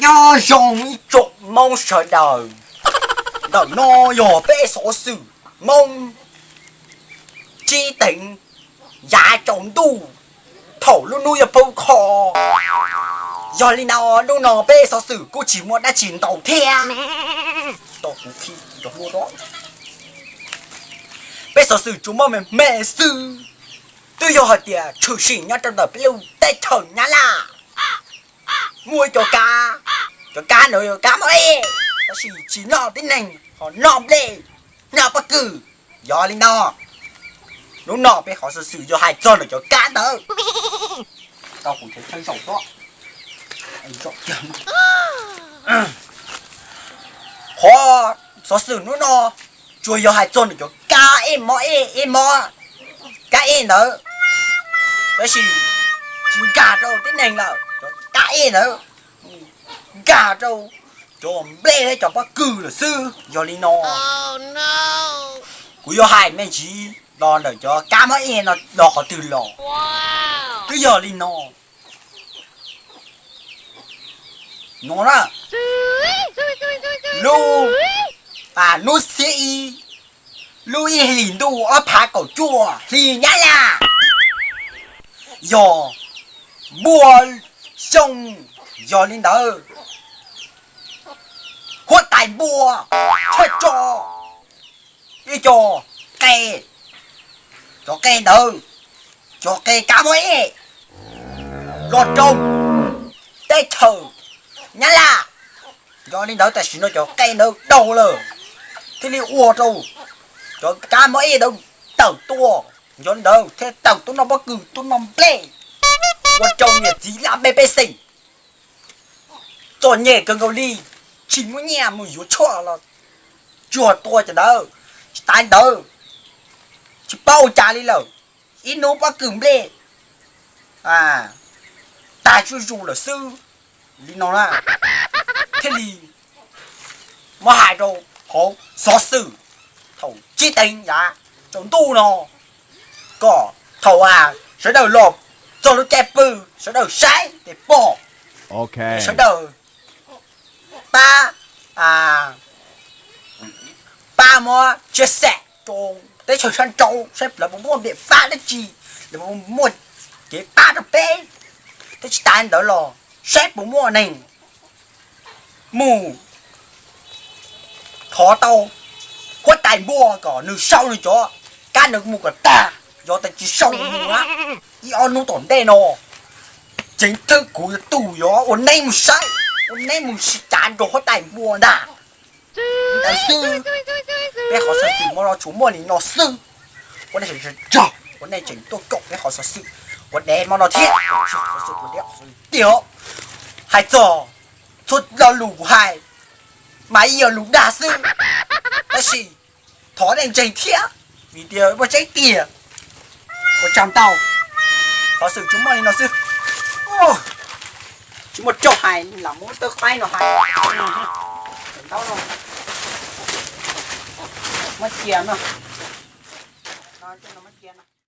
Nyob zoo ib tsoom Hmoob sawv daws, ntawm no yog peb xov xwm Hmoob Tsib Teev yav tsaus ntuj thaum lub hnub yuav poob qho. Yog li no, hnub no peb xov xwm kuj tsis muaj dab tsi ntau thiab. Peb xov xwm tsuas muaj me me xwb. Twb yog hais tias tshwm sim nyob rau ntawm peb lub teb chaws Nyab Laj, muaj ib cov kab, cov kab ntawd yog kab mob ej, tab sis tsis noj tib neeg, ho noj nplej, noj pob kws. Yog li no, hnub no peb qhov xov xwm yog hais txog ntawm cov kab ntawd. Qhov xov xwm hnub no tsuas yog hais txog ntawm cov kab ej mob ej, ej mob, kab ej ntawd, tab sis tsis nkag rau tib neeg lawm, cov kab ej ntawd nkag rau cov nplej thiab cov pob kws lawm xwb. Yog li no, kuv yuav hais me ntsis los ntawm cov kab mob ej no los qhov twg los. Twb yog li no, no na, lub, hnub xiab ib lub ib hlis ntuj ob phav kaum cuaj hli Nyab Laj, yog npua xyoo. Yog li ntawd, huab tais npua thiaj tso ib co qe, cov qe ntawd, cov qe kab mob ej los rau teb chaws Nyab Laj. Yog li ntawd, tam sim no cov qe ntawd daug lawm, thiaj li ua rau cov kab mob ej ntawd tawm tuaj. Yog li ntawd thiaj tawm tuaj noj pob kws, tuaj noj nplej, ua rau niam txiv laj mej pej xeem txom nyem kawg nkaus li, tsis muaj nyiaj mus yuav tshuaj los tsuag tua cov ntawd. Tsis tas li ntawd, tsis paub ua cas li lawm, ib hnub pob kws nplej tag zuj zus lawm xwb. Li no na, thiaj li muab hais rau hauv xov xwm thaum tsib teev yav tsaus ntuj no, kom thaum sawv daws los txog lub caij pw, sawv daws saib ces pom, sawv daws pab, pab muab tshia xam rau teb chaws sab nraud saib lawv puas muaj npiam fab dab tsi, lawv puas muaj kev pab rau peb. Thiab tsis tas li ntawd los saib puas muaj neeg mus thov tau huab tais npua kom nws sau nws cov kab ntawd mus kom tag. Yog tias tsis sau mus na, ib ob hnub tom ntej no tseem twb kuv tus yuav ua neeb mus saib, ua neeb mus sib cav nrog huab tais npua ntag. Li ntawd xwb, peb qhov xov xwm hmo no tsuas muaj li no xwb. Ua nej tseem tsaug, ua nej tseem tuaj koom peb qhov xov xwm, ua dev hmo no thiab, xov xwm ua dev tiag. Hais txog txhua lo lus kuv hais mas yeej yog lus dag xwb, tab sis thov nej ntseeg thiab, vim tias muaj tseeb tiag. Ua tsaug ntau, qhov xov xwm tsuas muaj li no xwb. Tsis muaj rau hais, lam muab tawb qaib no hais, muab cia no.